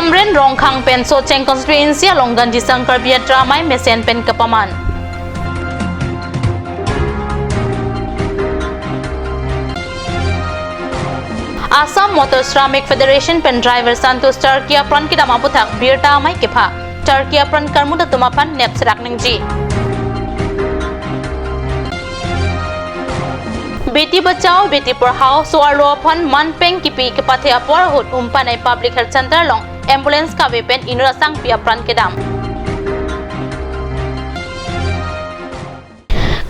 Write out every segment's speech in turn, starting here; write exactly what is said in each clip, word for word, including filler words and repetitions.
Hamren Rongkhang pen Socheng constituency along Gandhi Sankalp Yatra amei mesen pen kapaman. Assam Motor Shramik Federation pen driver Santosh Tarki apran kedam aputhak birta amei kepha. Tarki apran karmut atum aphan nep serak nangji. Beti Bachao, Beti Padhao, so-arlo aphan manpeng kipi kepathe apor ahut Umpanai Public Health Center along ambulance kave pen inut asangpi apran kedam.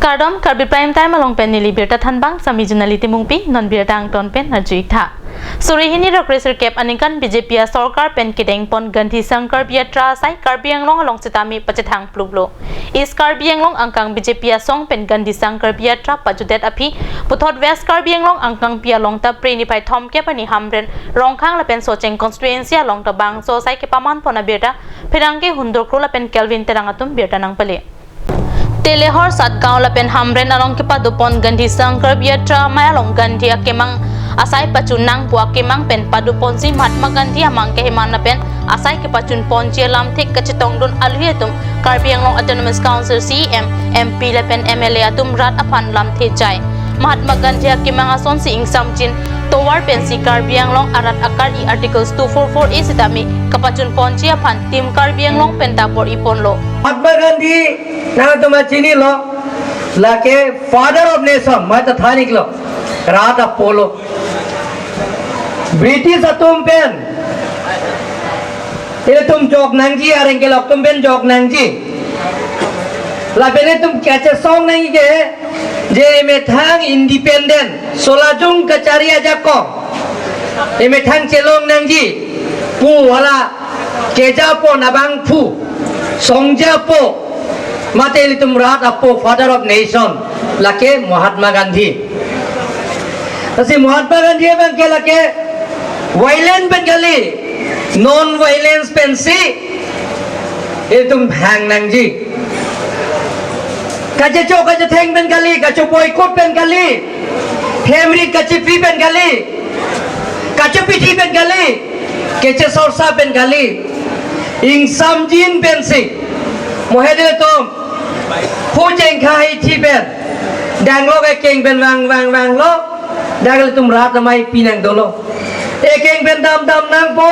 Kardom, Karbi Prime Time along pen neli birta thanbang, Sami Junali Timungpi, non birta angton pen arju-ik tha. Suri hini ra kresirkep aningkan B J P asorkar pen kedengpon Gandhi Sankalp Yatra asai Karbi Anglong along sitame pachethang pluplo. East Karbi Anglong angkang B J P asong pen Gandhi Sankalp Yatra pajudet aphi, puthot West Karbi Anglong angkangpi along ta Phre niphai thomkep arni Hamren Rongkhang lapen Socheng constituency along ta bangso asai kepamanpon abirta pherangke Hundor Kro lapen Kelvin Terang atum birta nangpale. Telehor, Satgaon lapen Hamren along kepadopon Gandhi Sankalp Yatra amei along Gandhi akemang asai pachun nangpo akemang pen padoponsi Mahatma Gandhi amang keheman lapen asai kepachunponji alamthe kachetongdun alohi atum Karbi Anglong Autonomous Council C E M, M P lapen M L A atum rat aphan lamthe jai. Mahatma Gandhi akemang asonsi ingsamjin tovar pensi Karbi Anglong arat akari Articles two four four A sitame kapachunponji aphan Team Karbi Anglong pen ta bor-iponlo. Mahatma Gandhi nangtum chinilo, lake Father of Nation, mate thaniklo, rat apolo. British atum pen ilitum jok nangji, areng kelok atum pen jok nangji. Lapen ilitum kachesong nangji ke, je emethang independent, solajung kachari ajakong emethang chelong nangji pu hala kejapo nabangphu, songjapo, mate ilitum rat apo, Father of Nation, lake Mahatma Gandhi. Lasi Mahatma Gandhi abang ke lake violence pen kali, non violence pensi ilitum hang nangji. Kachecho kachetheng pen kali, kacho boycott pen kali, hem rit kachepi pen kali, kachopithi pen kali, kachesorsa pen kali, ingsamjin pensi. Mohe de tum, hu chengkha hithi pen, danglok ekeng pen vang vang vanglo, dang ilitum rat amei pinang dolo. Ekeng pen dam dam nangpo,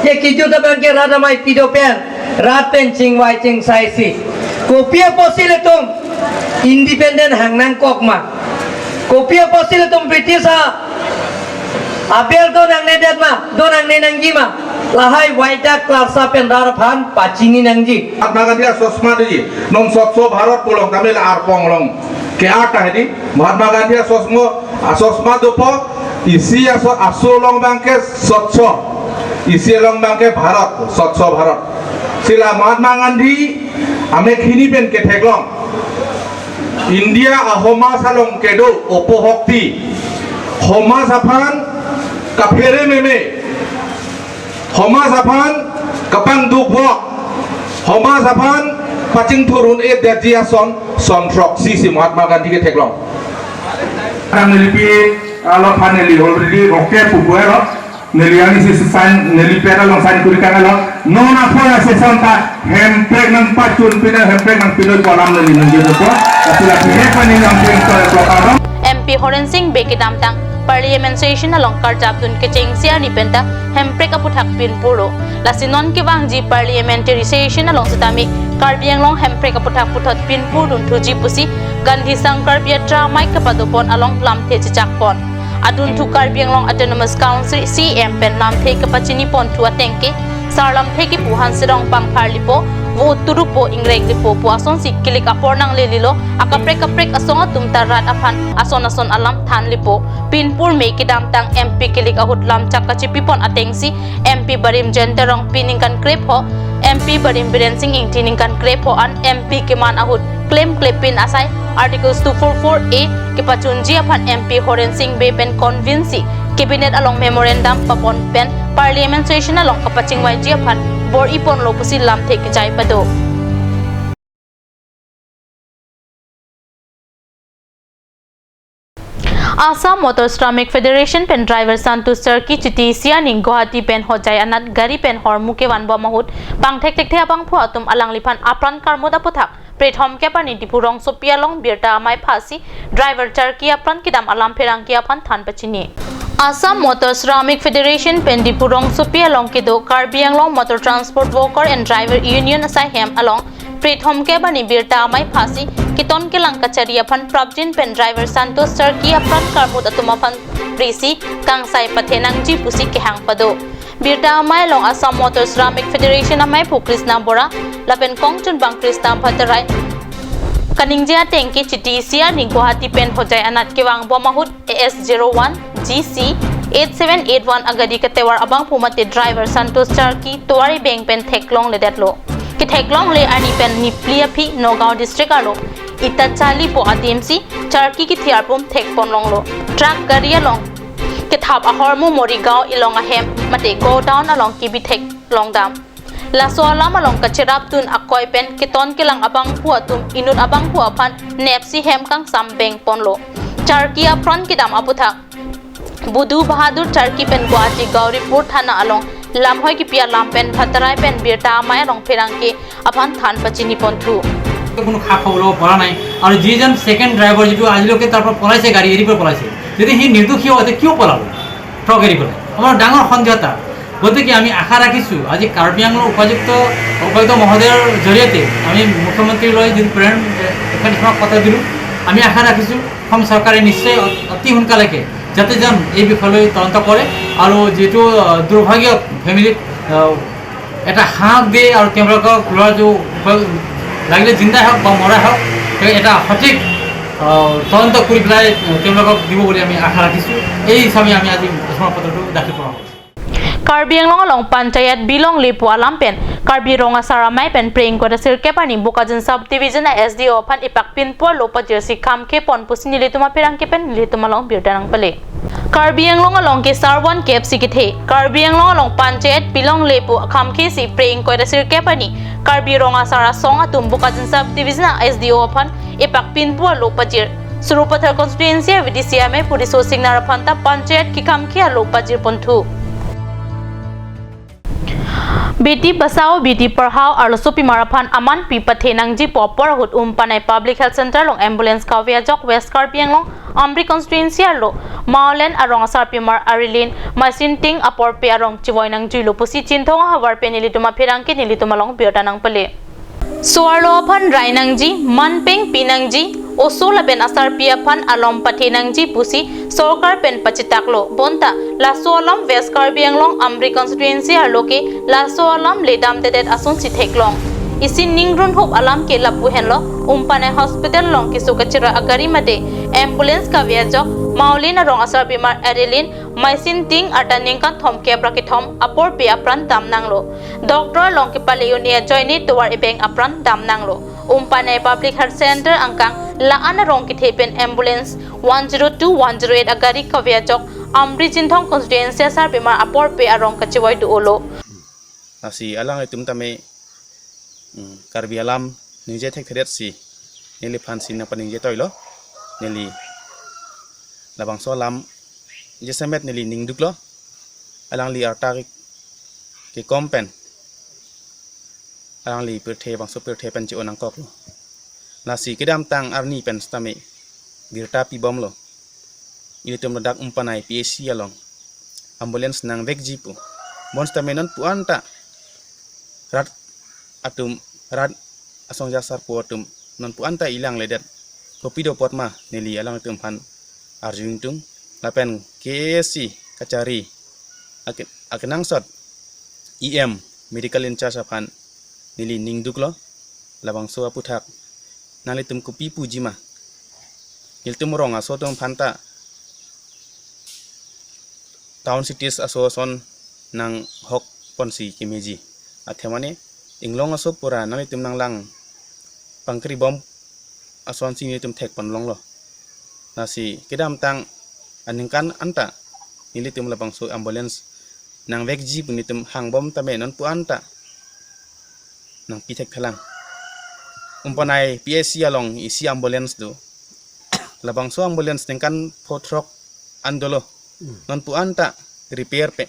je kijut abang ke rat amei pido pen, rat pen chingvai chingsai si. Kopi apotsi ilitum independent hang nangkok ma? Kopi apotsi ilitum British a, abel do nangne det ma, do nangne nangji ma? Lahai waida klasa pen rat aphan pachini nangji. Mahatma Gandhi asosma doji, non Swachh Bharat pulo tame la arpong along ke-art ta hedi, Mahatma Gandhi asosma, asosma dopo, isi aso, aso along abang ke Swachh, isi along abang ke Bharat, Swachh Bharat. Lasi la Mahatma Gandhi amek hini pen ketheklong India asomaj along kedo opohokti, somaj aphan kaphere meme, somaj aphan kapangduk vok, somaj aphan pachingthur un-edetji ason, son throksi si Mahatma Gandhi ketheklong. Nang nelipi along aphan neli already okay pu pu lo. Neli ani si sign, neli pera along sign kuri kang lo. Non apor a session ta hemprek nangpachunpi nang, hemprek nangpilo pu alam neli nangji dopo. Apila pihe pani nang pin ko ko alam. M P Horen Sing Bey kedamtang Parliament session along karjapdun kechengsi arni pen ta hemprek aputhak pinpurlo. Lasi non kevangji parliamentary session along sitame Karbi Anglong hemprek aputhak puthot pinpurdunthuji pusi Gandhi Sankalp Yatra amei kepadopon along lamthe chejakpon. Adunthu Karbi Anglong Autonomous Council C E M pen lamthe kepachinipon thu ateng ke, sar lamthe kipu Hanserong Pangpharlipo, vo turupo, ingreklipo pu asonsi kilik apor nanglelilo, akaprek kaprek asong atum ta rat aphan ason ason alam thanlipo. Pinpur May kedamtang M P kilik ahut lamchak kachepipon atengsi M P barim Jayanta Rongpi ningkan krepho, M P barim Biren Sing Ingti ningkan krepho an M P keman ahut klem klepin asai Articles two four four A kepachunji aphan M P Horen Sing Bey pen convince si Cabinet along memorandum papon pen Parliament session along kapachingvaiji aphan bor-iponlo pusi lamthe kejai pado. Assam Motor Shramik Federation pen driver Santosh Charki chiti isi arni Guwahati pen Hojai anat gari pen hormu kevan bom ahut pangthek thekthe abangphu atum alangliphan apran karmut aputhak Phre thomkep arni Diphu rongsopi along birta amei phasi driver Charki apran kedam alam pherangke aphan than pachini. Assam Motor Shramik Federation pen Diphu rongsopi along kedo Karbi Anglong Motor Transport Worker and Driver Union asaihem along Phre thomkep arni birta amei phasi keton kelang kachari aphan prapjin pen driver Santosh Charki apran karmut atum aphan prisi kangsai pathenangji pusi kehang pado. Birta amei along Assam Motor Shramik Federation ameiphu Krishna Bora lapen kongchunbang Krishna Bhattarai kaningje ateng ke chiti isi arni Guwahati pen Hojai anat kevang bom ahut A S zero one G C eight seven eight one agari katovar abangphu mate driver Santosh Charki tovar ibeng pen theklongledetlo. Ketheklongle arni pen niphli aphi Nagaon district arlo Itachali pu adimsi Charki kethe arpum thekponlonglo. Truck gari along kethap ahormu Morigaon elong ahem mate godown along kebi theklongdam. Laso alam along kacherapdun akoi pen keton kelang abangphu atum inut abangphu aphan nepsi hem kangsam bengponlo. Charki apran kedam aputhak Budu Bahadur Charki pen Guwahati Gauripur thana along lamhoi kepi alam pen Bhattarai pen birta amei along pherangke aphan than pachiniponthu. কোনো খা খবৰ ল'ব পৰা নাই। আৰু যিজন second driver, যিটো আজিলৈকে তাৰ পৰা পলাইছে, গাড়ী এৰি পেলাই পলাইছে, যদি সি নিৰ্দোষী হয়, তে কিয় পলাব ট্ৰাক এৰি পেলাই? আমাৰ ডাঙৰ সন্দেহ এটা। গতিকে আমি আশা ৰাখিছোঁ, আজি কাৰ্বি আংলং উপায়ুক্ত উপায়ুক্ত মহোদয়ৰ জৰিয়তে আমি মুখ্যমন্ত্ৰীলৈ যিটো প্ৰেৰণ, এখন পত্ৰ দিলোঁ, আমি আশা ৰাখিছোঁ অসম চৰকাৰে নিশ্চয় অ- অতি সোনকালেকে যাতে যেন এই বিষয়লৈ তদন্ত কৰে আৰু যিটো আহ, দুৰ্ভাগ্য ফেমিলিত আহ, এটা সাহস দিয়ে আৰু তেওঁলোকক ল'ৰাটো উপায়- লাগিলে জিন্দাই হওক বা মৰাই হওক, তেওঁ এটা সঠিক আহ, তদন্ত কৰি পেলাই তেওঁলোকক দিব বুলি আমি আশা ৰাখিছোঁ। এই হিচাপে আমি আজি ঘোষণা পত্ৰটো দাখিল কৰা হ'ল। Karbi Anglong along Panchayat Bilong Lepu alam pen Karbi Rong Asar amei pen Phre ingkoi ra sirkep arni Bokajan Sub Division a S D O aphan ipak pinpur lo pajirsi kham khepon pusi nelitum apherangke pen nelitum along birta nangpale. Karbi Anglong along ke sarwan kepsi kethe Karbi Anglong along Panchayat Bilong Lepu kham khesi Phre ingkoi ra sirkep arni Karbi Rong Asar asong atum Bokajan Sub Division a S D O aphan ipak pinpur lo pajir. Sarupathar constituency a V D C ameiphu Riso Singnar aphan ta Panchayat kekham khe alo pajirponthu. Beti Bachao Beti Padhao arlosopimar aphan aman pi pathenangji pu apor ahut Umpanai Public Health Center along ambulance kave ajok West Karbi Anglong Amri constituency arlo Maulen arong asarpimar Arilin Maisinting aporpe arong chevoi nangjuilo pusi Chinthong ahavar pen nelitum apherangke nelitum along birta nangpale. So-arlo aphan rai nangji, manpeng pi nangji, oso lapen asarpi aphan alom pathenangji pusi sorkar pen pachitaklo. Bonta laso alam West Karbi Anglong Amri constituency arlo ke laso alam ledamdedet asonsi theklong. Isi ningrunhup alam ke lapu henlo, Umpanai Hospital along keso kachira agari mate ambulance kave ajok Maulen arong asarpimar Arilin Maisinting arta ningkan thomkep ra kethom aporpe apran damnanglo. Doctor along kepale un-e ajoine tovar ibeng apran damnanglo. Umpanai Public Health Center angkang la-an arong kethe pen ambulance one zero two, one zero eight agari kave ajok Amri Chinthong constituency asarpimar aporpe arong kachevoi do-olo. Lasi alanglitum tame, mm, Karbi alam ningje thekthedetsi neliphansi nangpaningje toilo. Neli labangso alam jasemet neli ningduklo. Alangli arta kekom pen alangli pirthe bangso pirthe pen che-o nangkoklo. Lasi kedamtang arni pen sitame birta pibomlo. Ilitum ladak Umpanai P H C along ambulance nangvekji pu. Bonsitame nonpu anta rat atum, rat asong jasarpo atum nonpu anta ilangledet. Kopi do apot ma neli alangtum aphan arju ingtung. Lapen K A C kachari ake-, akenangsot E M medical in charge aphan neli ningduklo. Labangso aputhak nanglitum kopi puji ma? Ilitum rong aso atum aphanta town cities aso ason nanghok ponsi kemeji. Athema ne inglong aso pura nanglitum nanglang pangkribom asonsi nelitum thekponlonglo. Lasi kedamtang aningkan anta nelitum labangso ambulance nangvekji pu nelitum hangbom tame nonpu anta nangpi thekthelang. Umpanai P H C along isi ambulance do. Labangso ambulance ningkan pho throk an dolo. Hmm. Non pu-an ta repair pe.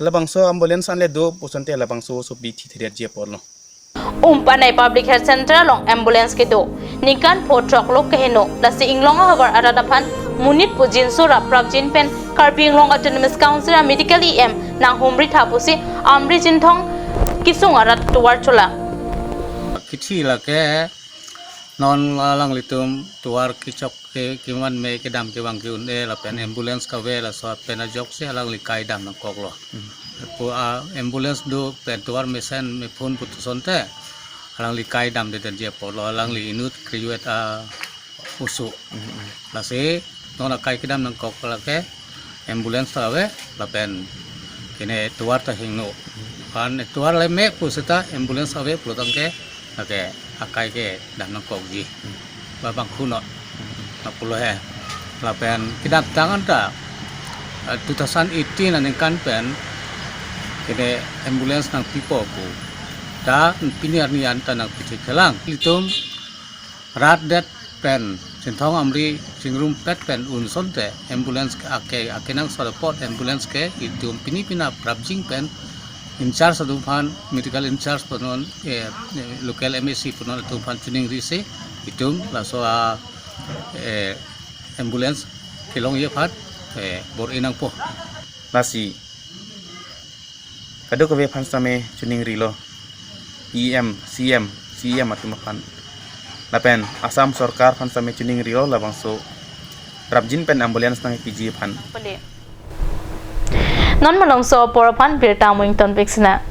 Labangso ambulance an le do pu asonte labangso osopi thithedetji aporlo. Umpanai Public Health Center along ambulance kedo ningkan pho throk lo keheno. Lasi inglong ahavar arat aphan monit pu jinso rap prapjin pen Karbi Anglong Autonomous Council a medical E M nanghumri tha pusi Amri Chinthong kesung arat tovar chola. Kithi lake non alanglitum tovar kechok ke keman me kedam kevang ke-un-e lapen ambulance kave, laso pen ajoksi alangli kai dam nangkoklo. Hmm. Pu a ambulance do pen tovar mesen me phone putu asonte alangli kai damdedetji aporlo, alangli inut graduate a oso. Hmm, hmm. Lasi non akai kedam nangkok lake ambulance ta ave lapen kene tovar ta hingno. Kan tovar le me pu seta ambulance ave pulo tangte lake akai kedam nangkokji. Ba bang kuno. Lapulo he. Lapen kedamtang anta, eh, two thousand eighteen aningkan pen kene ambulance nangpipo pu ta pini arni anta nangpithekthelang. Ilitum rat det pen Chinthong Amri chingrumpet pen un asonte ambulance ke ake, akenangsot apot ambulance ke itum pini pina prapjin pen in charge atum aphan, medical in charge punon, eh, eh, local M A C punon atum aphan choningri si itum laso a, eh, ambulance kelongji aphan, eh, bor-i nangpo. Lasi kadokave aphan sitame choningrilo, E M, C M, C E M atum aphan. Lapen Assam Sorkar aphan sitame choningrilo labangso prapjin pen ambulance nangpiji aphan. Non malomso apor aphan birta amu ingtonpik sina.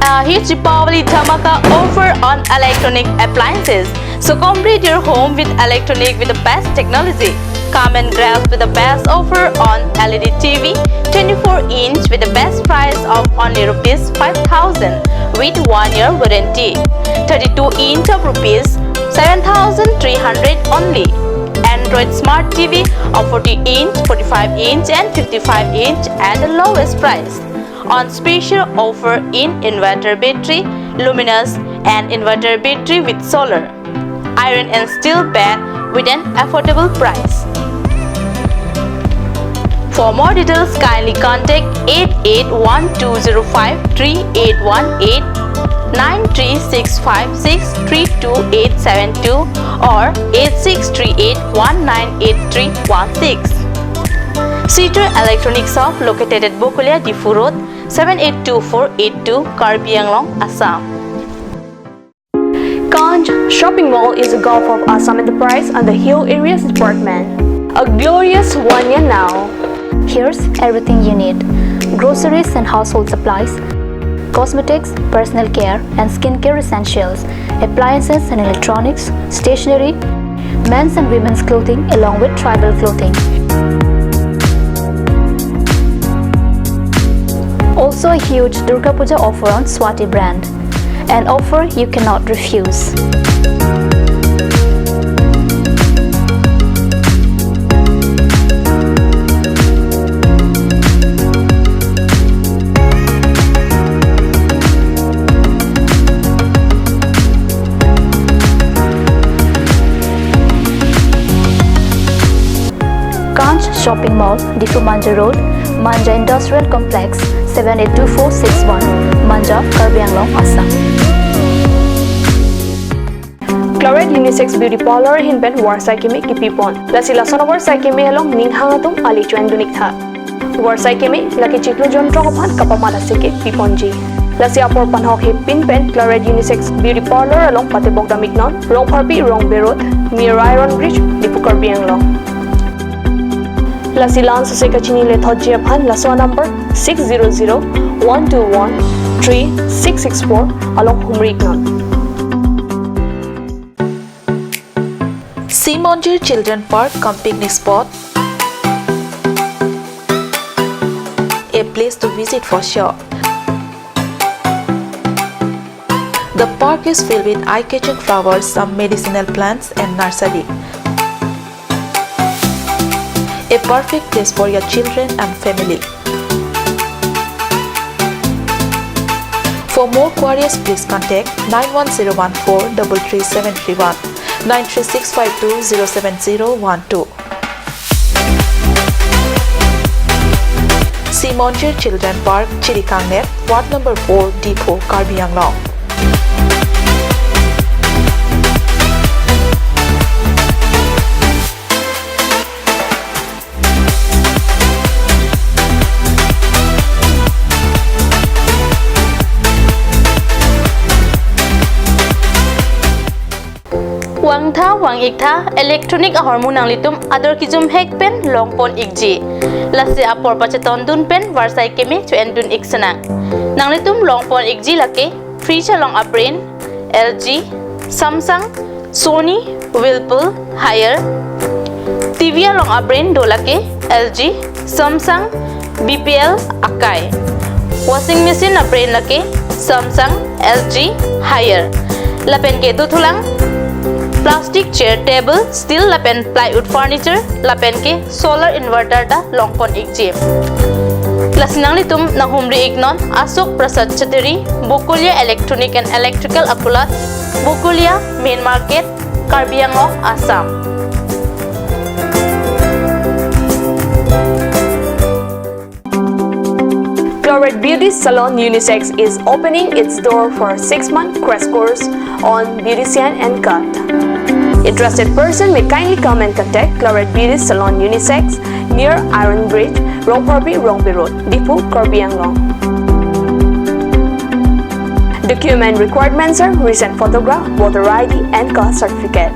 A huge Deepavali dhamaka offer on electronic appliances. So complete your home with electronic with the best technology. Come and grab with the best offer on L E D T V, twenty-four inch with the best price of only rupees five thousand with one year warranty. Thirty-two inch of rupees seven thousand three hundred only. Android Smart T V of forty inch, forty-five inch and fifty-five inch at the lowest price. On special offer in inverter battery, luminous and inverter battery with solar, iron and steel bed with an affordable price. For more details, kindly contact eight eight one two zero five three eight one eight, nine three six five six three two eight seven two or eight six three eight one nine eight three one six. Sitar Electronic Shop located at Bokolia, Diphu Road, seven eight two four eight two, Karbi Anglong, Assam. Kanch Shopping Mall is a Gulf of Assam Enterprise under Hill Areas Department. A glorious one year now. Here's everything you need: groceries and household supplies, cosmetics, personal care and skincare essentials, appliances and electronics, stationery, men's and women's clothing along with tribal clothing. Also a huge Durga Puja offer on Swati brand. An offer you cannot refuse. Kanch Shopping Mall, Diphu Manja Road, Manja Industrial Complex, seven eight two four six one, Manja, Karbi Anglong, Assam. Claret Unisex Beauty Parlour ahin pen varsai keme kipipon. Lasi lason avarsai keme along ning hang atum ale choin dun-ik tha. Varsai keme lake chiklo jontrok aphan kapamat aseke piponji. Lasi apor panhok hepin pen Claret Unisex Beauty Parlour along patebok dam-iknon, Rongpharpi Rongbe Road, near Iron Bridge, Diphu, Karbi Anglong. Lasi la-an sose kachinilethotji aphan laso number six zero zero one two one three six six four along humri-iknon. Sea Monjir Children Park cum picnic spot, a place to visit for sure. The park is filled with eye-catching flowers, some medicinal plants and nursery. A perfect place for your children and family. For more queries, please contact nine one zero one four double three seven three one, nine three six five two zero seven zero one two. Simonjir Children Park, Chirikangnet, Ward number four, Diphu, Karbi Anglong. Vangtha vang-iktha electronic ahormu nanglitum ador kejum hek pen longpon ikji. Lasi apor pachetondun pen varsai keme cho-endun ik sinang. Nanglitum longpon ikji lake fridge along a-brand L G, Samsung, Sony, Whirlpool, Haier. T V along a-brand do lake L G, Samsung, B P L, Akai. Washing machine a-brand lake Samsung, L G, Haier. Lapen ke dothulang plastic chair, table, steel lapen plywood furniture, lapen ke solar inverter ta longpon ikji. Lasi nanglitum nanghumri iknon Ashok Prasad Chattery, Bokolia Electronic and Electrical Akulat, Bokolia Main Market, Karbi Anglong, Assam. Chlorate Beauty Salon Unisex is opening its door for six-month crash course on beautician and cut. Interested person may kindly come and contact Chlorate Beauty Salon Unisex near Iron Bridge, Rongphorbi, Rongpi Road, Diphu, Karbi Anglong. Document requirements are recent photograph, voter I D, and caste certificate.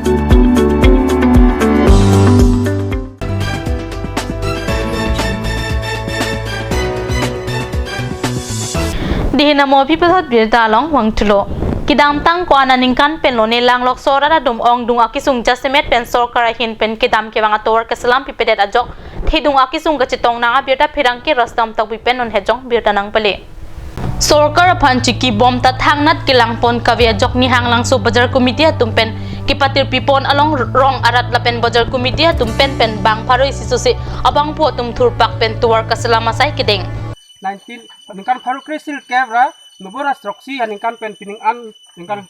Dihin amo People Hot Birta along vangthulo. Kedamtang ko-an aningkan pen lone Langlokso arat atum ongdung akesung jasemet pen sorkar ahin pen kedam kevang atovar keselam pipedet ajok thedung akesung kachetong nang abirta pherangke Rastam Tokbi pen non hejong birta nangpale. Sorkar aphan chikibom ta thangnat kelangpon kave ajok Nihanglangso Bazar Committee atum pen kepatirpipon along rong arat lapen Bazar Committee atum pen pen bang pharo isi sose abangphu atum thurpak pen tovar kaselam asai kedeng. Nineteen, ningkan pharo kre-sirkep ra nobo ra throksi aningkan pen pining an ningkan,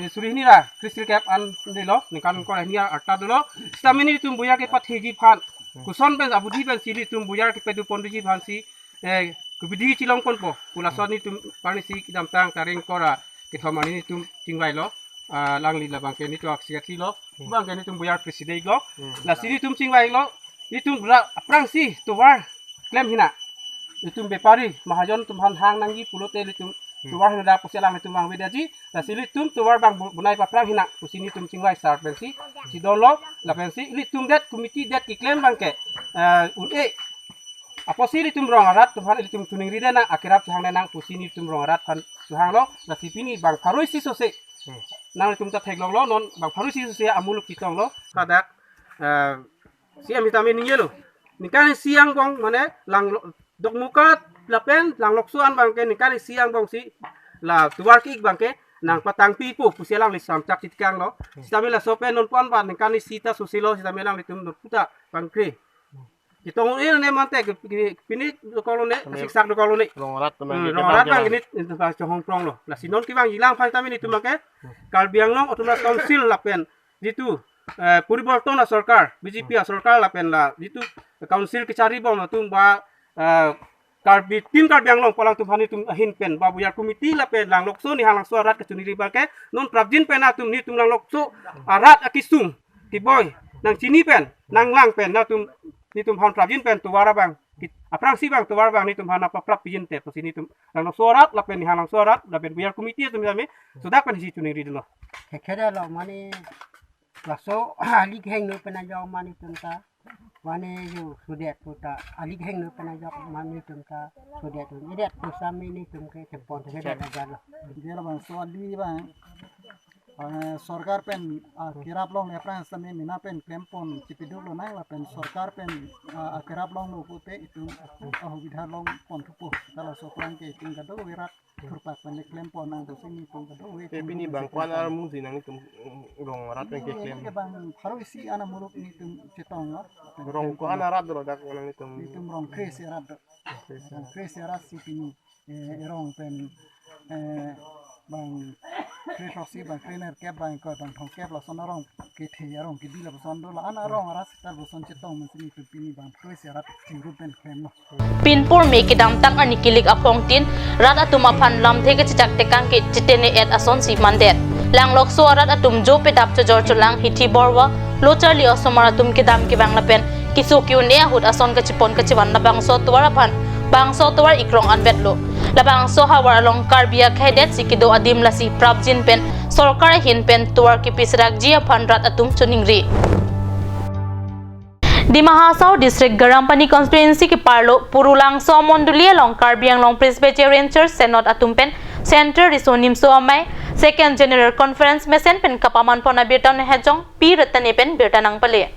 eh, suri hini ra kre-sirkep an dolo, ningkan ingkoi ra hini arta dolo. Sitame nelitum boyar kepatheji aphan, koson pen abudi pensi nelitum boyar kepaduponji aphansi, eh, kebidi chelongponpo pu laso nelitum parnisi kedamtang tarik ingkoi ra kethom arni nelitum chingvailo. Ah, alangli labang ke nelitum a-secretary lo, abang ke nelitum boyar president lo. Hmm. Lasi nelitum chingvailo, nelitum ra aphrangsi tovar klem hina. Nelitum bepari mahajon atum aphan hang nangji pulote nelitum tovar hina da pusi alanglitum vangvedaji. Lasi nelitum tovar abang bu-, bunai paphrang hina pusi nelitum chingvai sar pensi chedonlo, lapensi nelitum det committee det keklem abang ke, eh, un-e apotsi nelitum rong arat atum aphan nelitum choningri det nang, akerap chehang det nang pusi nelitum rong arat aphan chehanglo. Lasi pini bang pharo isi sose, hmm, nanglitum ta theklonglo, non bang pharo isi sose amuluk chetonglo. Ladak, eh, C M sitame ningjelo. Ningkan isi angbong mane Langlo-, Dokmoka lapen Langlokso an abang ke ningkan isi angbongsi la tovar ke-ik abang ke nangpatangpipo pusi alangli samchak chitkanglo. Sitame laso pen non pu-an abang ningkan isi ta soselo, sitame alanglitum non puta pangkre. Ketong un-e ne mate ke, ke, pini dokok lone, kami siksak dokok lone. Rong arat teman. Hmm, ke rong arat kebang abang jelang. Ini, ini bang chonghong pronglo. Lasi non kevangji lang aphan sitame nelitum abang ke Karbi Anglong Autonomous Council lapen jitu, eh, poriborton asorkar, B J P asorkar lapen la jitu council kecharibom atum ba, eh, Karbi, Team Karbi Anglong pu alangtum aphan nelitum ahin pen ba boyar committee lapen Langlokso Nihanglangso arat kachoningri abang ke non prapjin pen atum nelitum Langlokso arat akesung keboi nangchini pen nanglang pen nelitum, nelitum aphan prapjin pen tovar abang, ki-, aphrangsi abang tovar abang nelitum aphan nangpaprap pijin te pusi nelitum Langlokso arat lapen Nihanglangso arat lapen boyar committee atum sitame sodak pensi choningri dunlo. Kekhe detlo mane laso ali kehingno pen ajok mane nelitum ta, mane jo sodet pu ta ali kehingno pen ajok mane nelitum ta sodet un-edet pu sitame nelitum ke chepon thedet ajatlo. Dia labangso ali abang, eh, sorkar pen, ah, kerap longle aphrang sitame mena pen klempon chipiduk lonang lapen sorkar pen, ah, akerap longlo pute itum asubidha longpon thupo. Laso aphrang ke itum kadokave rat thurpak pen le klempon nang pusi nelitum kadokave. Te pini bang ko-an armu si nanglitum, mm, rong arat pen keklem? Pini ke bang pharo isi an amuluk nelitum chetonglo. Rong ko-an arat dolo dak nanglitum? Nelitum rong kre-isi arat do. Rong kre-isi arat si pini. Eh, arong pen, eh, bang kre throksi, bang krenerkep, bang ingkoi, bang thomkep lason arong kethe, arong kebi lapuson do, la-an arong arat seta lapuson chetong pensi nelitum pini bang phroi si arat chingrum pen klemlo. Pinpur me kedamtang arni kilik aphongtin rat atum aphan lamthe kachechak tekang ke chetene-et asonsi mandet. Langlokso arat atum jo pedap chojor cholang hithi borwa lo charli osomar atum kedam kevang lapen keso ke-un-e ahut ason kachepon kachevan labangso atovar aphan bangso atovar ikrong anvetlo. Labangso havar along Karbi akhei detsi kedo adim lasi prapjin pen sorkar ahin pen tovar kepi serakji aphan rat atum choningri. Dima Hasao District Garampani Constituency keparlo Purulangso Mondoli along Karbi Anglong Presbyterian Church Synod atum pen Central Riso Nimso Amei Second General Conference mesen pen kapaman pon abirta Nehejong Pi Ratane pen birta nangpale.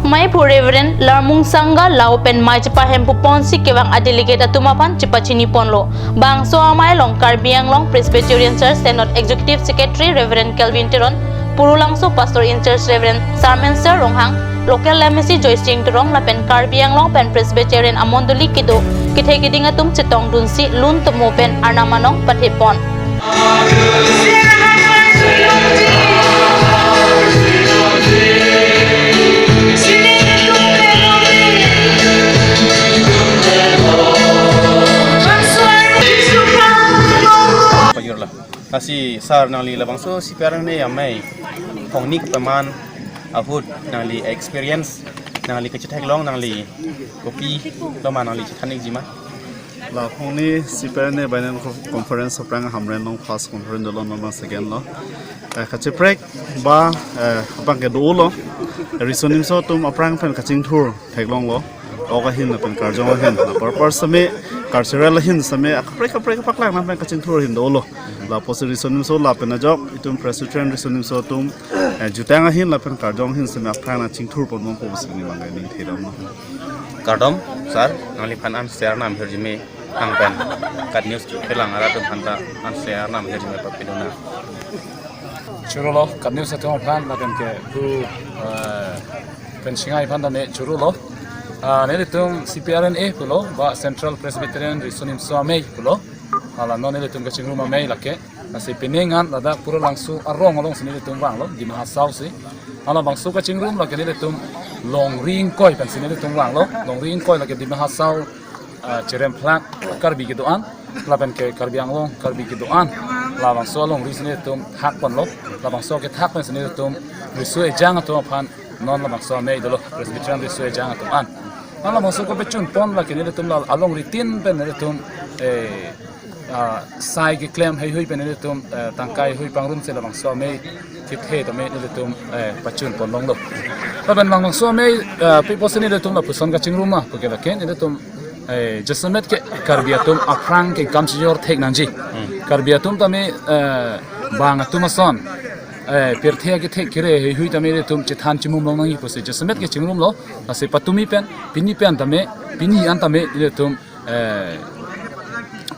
Maiphu Reverend Larmung Sangha Lao pen mei chepahem puponsi kevang a delegate atum aphan chepachini ponlo. Bangso amei along Karbi Anglong Presbyterian Church Synod Executive Secretary Reverend Kelvin Teron, Purulangso Pastor in Charge Reverend Sarmenser Ronghang, Local M A C Joyce Sing Teron lapen Karbi Anglong pen Presbyterian amondoli kedo kethe keding atum chetongdunsi lun tomo pen arnam anong pathe pon. Pajurla. Lasi sir, nangli labangso C P R N A amei phongni kepaman ahut nangli experience, nangli kachetheklong, nangli kopilo ma, nangli chethan-ikji ma? La phongni C P R N A Biennial Conference aphrang Hamren along first conference dolo, non abang second lo. Eh, kacheprek ba, eh, abang ke dolo. Riso Nimso atum aphrang pen kachingthur theklonglo. Ok ahin lapen karjong ahin. La purpose same, cultural ahin same, akaprek kaprek paklang lapen kachingthur ahin dolo. Lapusi Riso Nimso lapen ajok itum Presbyterian Riso Nimso atum, eh, jutang ahin lapen karjong ahin same aphrang nangchingthur ponbom pusi neli abang ningthedamlo. Kardom, sir, nangliphan an share nam hirjime, nang pen KAT News kelang arat atum aphanta an share nam hirjime papidona. Chorolo, KAT News atum aphan lapen ke pu, eh, pen chinghai aphan tame chorolo. Ah, nelitum C P R N A pulo, ba Central Presbyterian Riso Nimso Amei pulo. Hala non nelitum kachingrum amei lake. Lasi pining an ladak Purulangso arong alongsi nelitum vanglo, Dima Hasao si. Halabangso kachingrum lake nelitum longri ingkoi pensi nelitum vanglo. Longri ingkoi lake Dima Hasao, ah, Cheremphlak Karbi kedo-an, lapen ke Karbi Anglong Karbi kedo-an. Labangso alongri si nelitum thak ponlo. Labangso kethak pensi nelitum riso ejang atum aphan non labangso amei dolo, Presbyterian riso ejang atum an. Halabangso kapachun pon lake nelitum la alongri tin pen nelitum, eh, ah, sai keklem heihui pen nelitum, eh, tangkai hui pangrumsi labangso amei kethe tame nelitum, eh, pachun pon longlo. Lapen labangso amei, eh, pi pusi nelitum lapuson kachingrum ma puke lake nelitum, eh, jasemet ke Karbi atum aphrang ke kam chijor thek nangji. Hmm. Karbi atum tame, eh, bang atum ason, eh, pirthe akethek kere heihui tame nelitum chethan chimum long nangji pusi jasemet ke chingrumlo. Lasi patumi pen, pini pen tame, pini an tame nelitum, eh,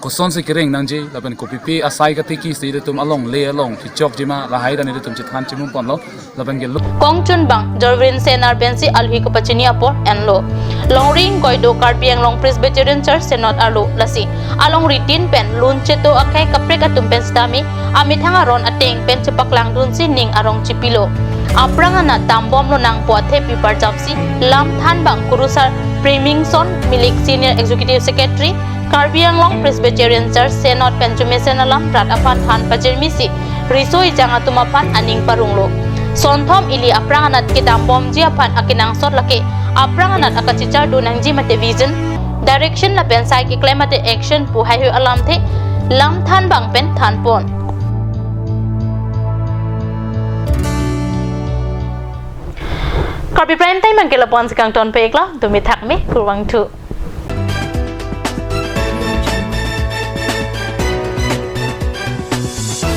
kosonsi kereng nangji, lapen kopipi asai katiki si nelitum alongle along kechokji ma, lahai ta nelitum chethan chimum ponlo, lapen ke lo. Kongchunbang Jorvin Senar pensi alhi kapachini apor enlo. Longri ingkoi do Karbi Anglong Presbyterian Church Synod arlo, lasi alongri tin pen lun cheto akhei kaprek atum pen sitame amethang aron ateng pen chepaklangdunsi ning arong chipilo. Aphrang anat dambom lonang pu athepi parjapsi lam thanbang Kurusar Premingson Milik Senior Executive Secretary Karbi Anglong Presbyterian Church Synod pen chomesen alam rat aphan than pajirmisi riso ejang atum aphan aning paronglo. Sonthom ili aphrang anat kedambomji aphan akenangsot lake aphrang anat akachichar do nangji mate vision, direction lapen sai keklem mate action pu heihui alamthe lam thanbang pen than pon. Karbi Prime Time abangke lapu-an si kangton peklo, dumi thak me, kurvangthu.